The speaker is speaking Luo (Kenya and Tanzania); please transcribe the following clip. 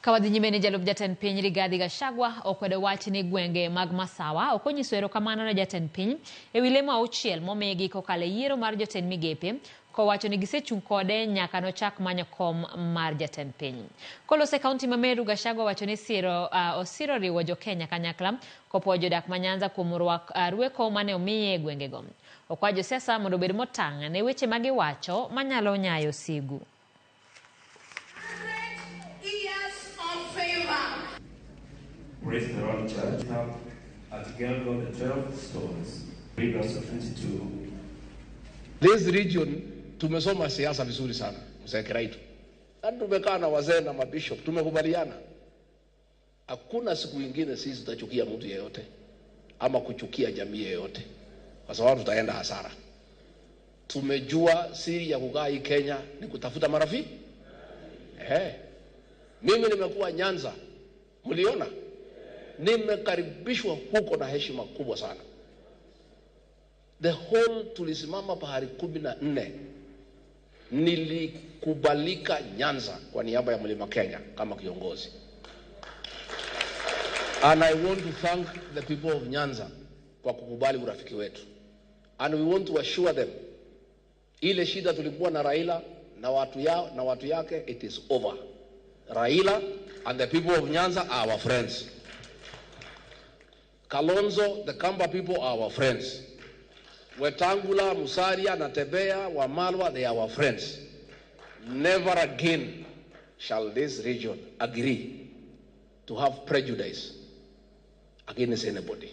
Ka wadhi nyime ni jalup jatend piny Rigathi Gachagua okwedo wach ni gwenge mag Masawa ok onyiso erokamano ne jatend piny ewi lemo auchiel momigi kokalo e yiero mar jotend migepe kowacho ni gisechung' kode nyaka nochak manyo kom mar jatend piny. Koloso e kaunti ma Meru, Gachagua wacho ni siro, osiro riwo jo Kenya kanyakla kopuoyo jodak ma Nyanza kuom rwak, rweko mane omiye e gwengego. Okwayo josiasa mondo obed motang' ne weche ma giwacho manyalo nyayo sigu. Praise the Lord, church. At Gilgal, the 12 stones. Read verse 22. This region tumesoma siasa vizuri sana, Mzee Kiraitu. Na tumekaa na wazee na mabishop, tumekubaliana. Hakuna siku ingine sisi tutachukia mtu yeyote ama kuchukia jamii yeyote, kwa sababu tutaenda hasara. Tumejua siri ya kukaa hii Kenya ni kutafuta marafiki. Eh. Mimi nimekuwa Nyanza, mliona nimekaribishwa huko na heshima kubwa sana. The whole tulisimama pahali 14. Nilikubalika Nyanza kwa niaba ya Mlima Kenya kama kiongozi. And I want to thank the people of Nyanza kwa kukubali urafiki wetu. And we want to assure them ile shida tulikuwa na Raila na watu yao na watu yake, it is over. Raila and the people of Nyanza are our friends. Kalonzo, the Kamba people are our friends. Wetangula, Musalia, Natembeya, Wamalwa, they are our friends. Never again shall this region agree to have prejudice against anybody.